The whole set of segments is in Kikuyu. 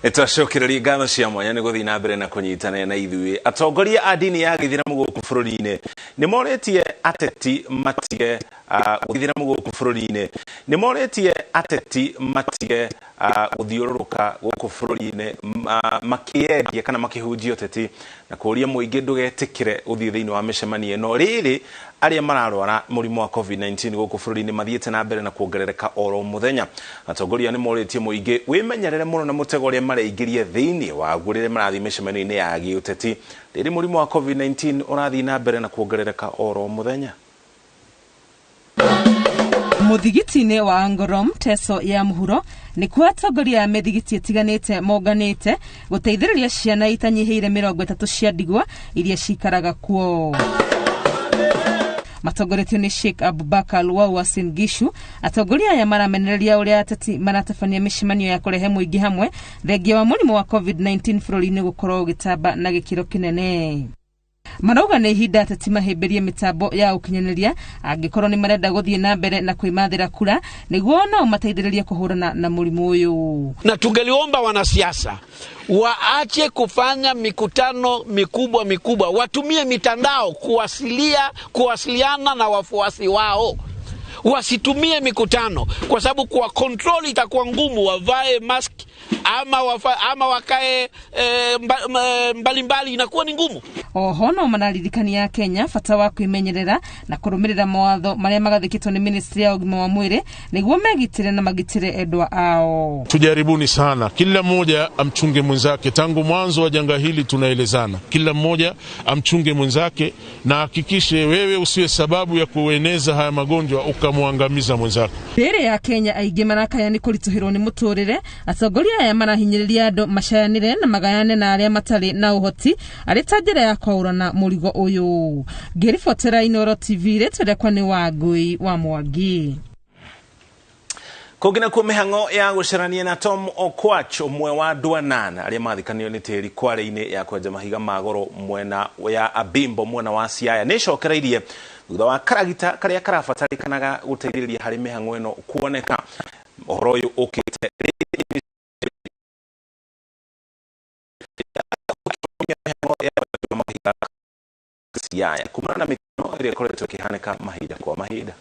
Nĩtwacokereria ngatho cia mwanya nĩ gũthiĩ na mbere na kũnyitanĩra na ithuĩ. Atongoria a ndini ya gĩithĩramu gũkũ bũrũri-inĩ nĩ morĩtie ateti matige gũithĩramu gũkũ bũrũri-inĩ nĩ morĩtie ateti matige gũthiũrũrũka gũkũ bũrũri-inĩ makĩendia kana makĩhunjia ũteti na kũria mũingĩ ndũgetĩkĩre gũthiĩ thĩinĩ wa mĩcemanio ĩno. Rĩrĩ arĩa mararwara mũrimũ wa COVID-19 gũkũ bũrũri-inĩ mathiĩte na mbere na kuongerereka oro mũthenya. Atongoria nĩ morĩtie mũingĩ wĩmenyerere mũno na mũtego ũrĩa mareingĩria thĩinĩ waguo rĩrĩa marathiĩ mĩcemanio-inĩ ya gĩũteti. Rĩrĩ mũrimũ wa COVID-19 ũrathiĩ na mbere na kuongerereka oro mũthenya. Mũthigiti-inĩ wa Angorom, Teso ya mũhuro, nĩkuo atongoria a mĩthigiti ĩtiganĩte monganĩte gũteithĩrĩria ciana itanyihĩire 30 cia ndigwa iria cikaraga kuo. Matongoretio nĩ Sheikh Abubakar Lwau wa Singishu, atongoria aya maramenereria ũrĩa ateti maratabania mĩcemanio ya kũrehe mũingĩ hamwe thengia wa mũrimũ wa COVID-19 bũrũri-inĩ gũkorwo ũgĩtamba na gĩkĩro kĩnene. Marauga nĩ ihinda ateti mahĩmbĩrie mĩtambo ya ũkinyanĩria angĩkorwo nĩ marenda gũthiĩ na mbere na kwĩmathĩra kura nĩguo nao mateithĩrĩrie kũhũrana na mũrimũ ũyũ. Na tungeliomba wanasiasa waache kufanya mikutano mikubwa mikubwa, watumie mitandao kuwasiliana na wafuasi wao. Wasitumie mikutano kwa sababu kwa control itakuwa ngumu, wavae mask ama wakae mbali mbali, inakuwa ni ngumu. Oho no manaririkania Kenya bata wa kwimenyerera na kurumirira mawatho maria magathikitwo ni ministry ya ũgima wa mwĩrĩ nĩguo megitire na magitire endwa ao. Tujaribuni sana, kila mmoja amchunge mwenzake. Tangu mwanzo wa janga hili tunaelezana, kila mmoja amchunge mwenzake na hakikishe wewe usiwe sababu ya kueneza haya magonjwa ukamwangamiza mwenzako. Rĩrĩ ya Kenya aingĩ marakaya nĩ kũritũhĩrwo nĩ mũtũrĩre, atongoria aya marahinyĩrĩria andũ macayanĩre na magayane na arĩa matarĩ na ũhoti arĩ ta njĩra ya kwaũrana mũrigo ũyũ. Ngĩribotera Inooro TV, rĩtwa rĩakwa nĩ Wangũi wa Mwangi. Kũngĩ nakuo mĩhang'o ya gũcarania na Tom Okwach ũmwe wa andũ anana arĩa mathikanĩrio nĩ tĩri kware-inĩ ya kwenja mahiga ma goro mwena ya Abimbo mwena wa Siaya nĩ ĩcokereirie thutha wa karagita karĩa karabatarĩkanaga gũteithĩrĩria harĩ mĩhang'o ĩno kuoneka. Ũhoro ũyũ ũkĩte mahiga Siaya kumana na mĩtino ĩrĩa ĩkoretwo ĩkĩhanĩka mahinda kwa mahinda.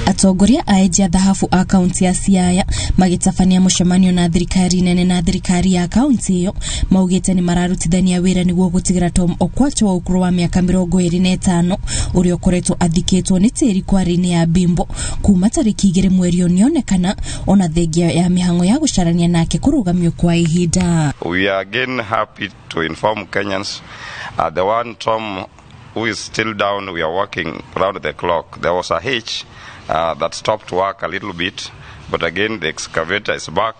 Atongoria a enji a thahabu a kaunti ya Siaya magĩtabania mũcemanio na thirikari nene na thirikari ya kaunti ĩyo maugĩte nĩ mararutithania wĩra nĩguo gũtigĩra Tom Okwach wa ũkũrũ wa mĩaka 25 ũrĩa ũkoretwo athikĩtwo nĩ tĩri kware-inĩ ya Bimbo kuma tarĩki 2 mweri ũyũ nĩonekana ona thengia ya mĩhang'o ya gũcarania nake kũrũgamio kwa ihinda. We are again happy to inform Kenyans the one Tom who is still down, we are working round the clock. There was a hitch that stopped work a little bit, but again the excavator is back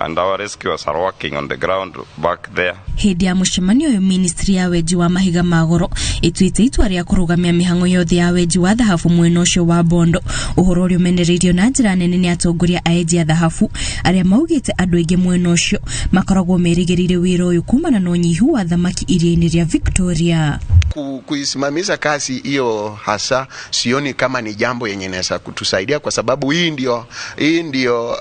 and our rescuers are working on the ground back there. Hĩndĩ ya mũcemanio ũyũ ministry ya wenji wa mahiga ma goro ĩtuĩte itua rĩa kũrũgamia mĩhang'o yothe ya wenji wa thahabu mwena ũcio wa Bondo, ũhoro ũrĩa ũmenereirio na njĩra nene nĩ atongoria a enji a thahabu arĩa maugĩte andũ aingĩ mwena ũcio makoragwo merĩgĩrĩire wĩra ũyũ kumana na ũnyihu wa thamaki iria-inĩ rĩa Victoria. Kuisimamisha kazi hiyo hasa sioni kama ni jambo yenye inaweza kutusaidia, kwa sababu hii ndio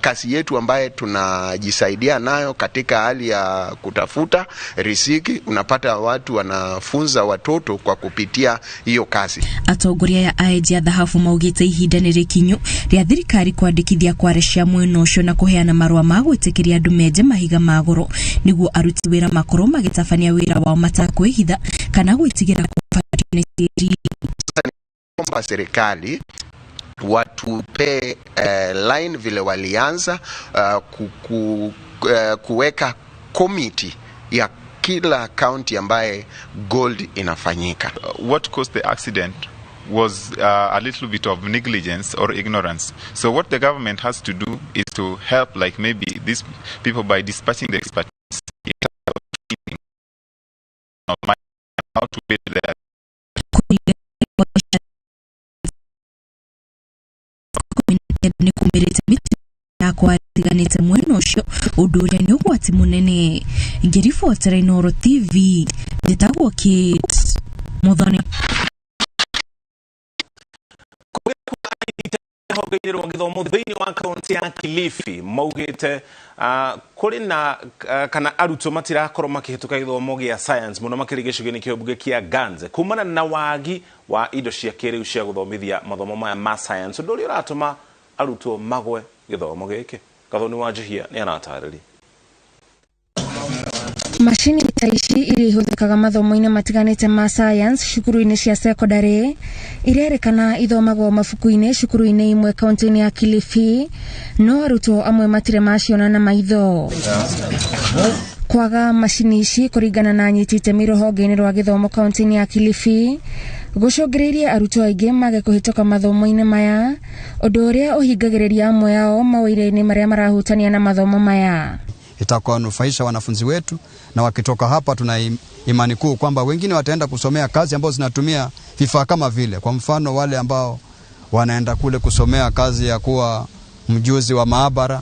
kazi yetu ambaye tunajisaidia nayo katika hali ya kutafuta riziki. Unapata watu wanafunza watoto kwa kupitia hiyo kazi. Atongoria ya aenji a thahabu maugĩte ihinda nĩ rĩkinyu rĩa thirikari kwandĩkithia kware cia mwena ũcio na kũheana marũa ma gwĩtĩkĩria andũ menje mahiga ma goro nĩguo aruti wĩra makorwo magĩtabania wĩra wao matakwĩhitha kana gwĩtigĩra kũbatio nĩ tĩri. Omba serikali watupe line vile walianza kuweka committee ya kila county ambaye gold inafanyika. What caused the accident was a little bit of negligence or ignorance. So what the government has to do is to help, like maybe these people by dispatching the expertise in terms of training of how to build their nĩ kumĩrĩte mĩtino ya kwatiganĩte mwena ũcio ũndũ ũrĩa nĩ ũgwati mũnene. Ngĩribotera Inooro TV, njĩtagwo Kate Muthoni. Rũhonge-inĩ rwa gĩthomo thĩinĩ wa kaunti ya Kilifi maugĩte kũrĩ na kana arutwo matirakorwo makĩhĩtũka gĩthomo gĩa science mũno makĩria gĩcigo-inĩ kĩa mbunge kĩa Ganze kumana na wagi wa indo cia kĩrĩu cia gũthomithia mathomo maya ma science, ũndũ ũrĩa ũratũma arutwo magwe gĩthomo gĩkĩ. Gathoni wa Njihia nĩ aratarĩria. Macini ta ici iria ihũthĩkaga mathomo-inĩ matiganĩte ma science cukuru-inĩ cia secondary irerĩkana ithomagwo mabuku-inĩ cukuru-inĩ imwe kaunti-inĩ ya Kilifi, no arutwo amwe matirĩ maciona na maitho. Kwaga macini ici kũringana na anyiti itemi rũhonge-inĩ rwa gĩthomo kaunti-inĩ ya Kilifi gũcũngĩrĩirie arutwo aingĩ mage kũhĩtũka mathomo-inĩ maya, ũndũ ũrĩa ũhingagĩrĩria amwe ao mawĩra-inĩ marĩa marahutania na mathomo maya. Itakuwanufaisha wanafunzi wetu, na wakitoka hapa tuna imani kuu kwamba wengine wataenda kusomea kazi ambazo zinatumia vifaa kama vile, kwa mfano wale ambao wanaenda kule kusomea kazi ya kuwa mjuzi wa maabara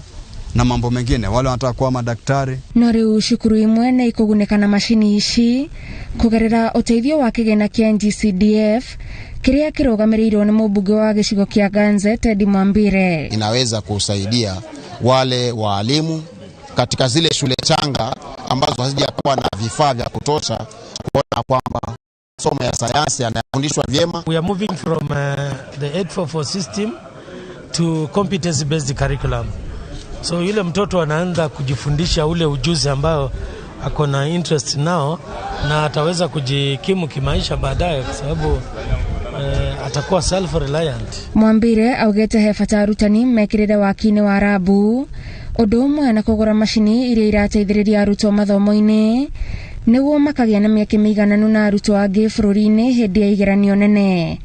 na mambo mengine, wale wanataka kuwa madaktari. No riu cukuru imwe nĩ ikũgunĩka na macini ici kũgerera ũteithio wa kĩgĩna kĩa NGCDF kĩrĩa kĩrũgamĩrĩirwo nĩ mũmbunge wa gĩcigo kĩa Ganze Teddy Mwambire. Inaweza kusaidia wale waalimu katika zile shule changa ambazo hazijakuwa na vifaa vya kutosha kuona kwamba somo ya sayansi yanafundishwa vyema. We are moving from the 844 system to competency based curriculum. So yule mtoto anaanza kujifundisha ule ujuzi ambao ako na interest nao, na ataweza kujikimu kimaisha baadaye kwa sababu atakuwa self reliant. Mwambire augete he bata arutani mekirire waki-inĩ wa rabu ũndũ ũmwe na kũgũra macini iria irateithĩrĩria arutwo mathomo-inĩ nĩguo makagĩa na mĩeke mĩigananu na arutwo angĩ bũrũri-inĩ hĩndĩ ya igeranio nene.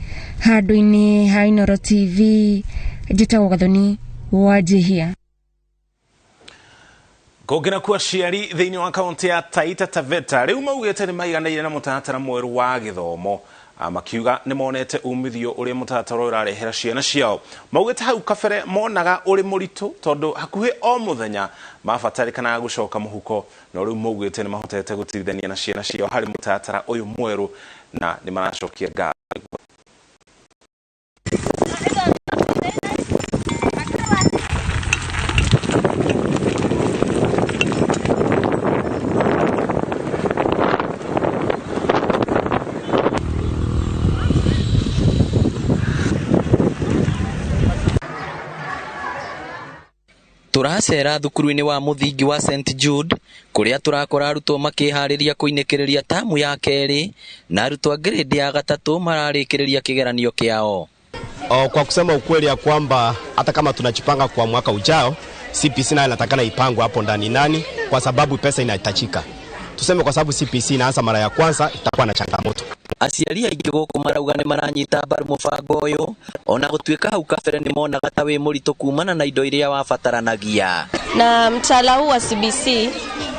Handũ-inĩ ha Inooro TV, njĩtagwo Gathoni wa Njihia. Kũngĩ kwa aciari thĩinĩ wa kaunti ya Taita Taveta rĩu maugĩte nĩ maiganĩire na mũtaratara mwerũ wa gĩthomo, makiuga nĩ monete umithio ũrĩa mũtaratara ũyũ ũrarehera ciana ciao. Maugĩte hau kabere monaga ũrĩ mũritũ tondũ hakuhĩ o mũthenya mabatarĩkanaga gũcoka mũhuko, no rĩu maugĩte nĩ mahotete gũtirithania na ciana ciao harĩ mũtaratara ũyũ mwerũ na nĩ maracokia ngatho. Turacera thukuru-inĩ wa mũthingi wa St Jude kũrĩa tũrakora arutwo makĩharĩria kũinĩkĩrĩria tamu ya kerĩ na arutwo a grade ya gatatũ mararĩkĩrĩria kĩgeranio kĩao. Kwa kusema ukweli ya kwamba hata kama tunajipanga kwa mwaka ujao, CPC nayo inatakana ipangwe hapo ndani nani, kwa sababu pesa inahitajika. Tuseme kwa sababu CPC inaanza mara ya kwanza itakuwa na changamoto. Aciari aingĩ gũkũ marauga nĩ maranyita mbaru mũbango ũyũ ona gũtuĩka hau kabere nĩ monaga ta wĩ mũritũ kumana na indo iria wabataranagia. Na mtaala huu wa CBC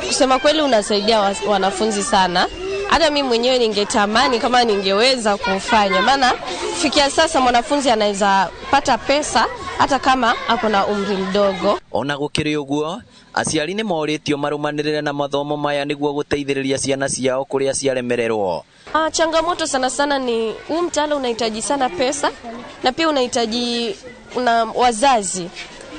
kusema kweli unasaidia wanafunzi sana. Hata mimi mwenyewe ningetamani kama ningeweza kufanya, maana fikia sasa mwanafunzi anaweza pata pesa hata kama ako na umri mdogo. Ona gũkĩrĩ ũguo, aciari nĩ morĩtio marũmanĩrĩre na mathomo maya nĩguo gũteithĩrĩria ciana ciao kũrĩa ciaremererwo. Changamoto sana sana ni huu mtaala unahitaji sana pesa na pia unahitaji wazazi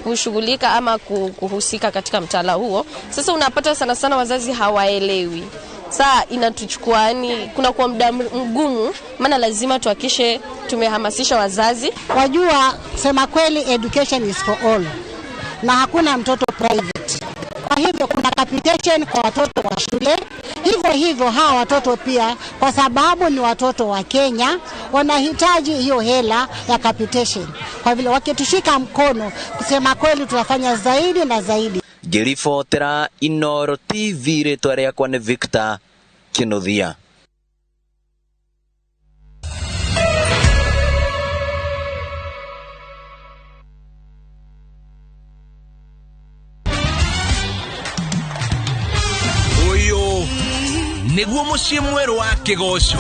kushughulika ama kuhusika katika mtaala huo. Sasa unapata sana sana wazazi hawaelewi. Saa inatuchukua ni kuna kwa muda mgumu, maana lazima tuhakishe tumehamasisha wazazi. Wajua, sema kweli, education is for all na hakuna mtoto private. Kwa hivyo kuna capitation kwa watoto wa shule. Hivyo hivyo hawa watoto pia, kwa sababu ni watoto wa Kenya, wanahitaji hiyo hela ya capitation. Kwa vile wakitushika mkono, kusema kweli tunafanya zaidi na zaidi. Ngĩribotera Inooro TV, rĩtwa rĩakwa nĩ Victor Kinuthia. Ũyũ nĩguo mũciĩ mwerũ wa kĩgoco.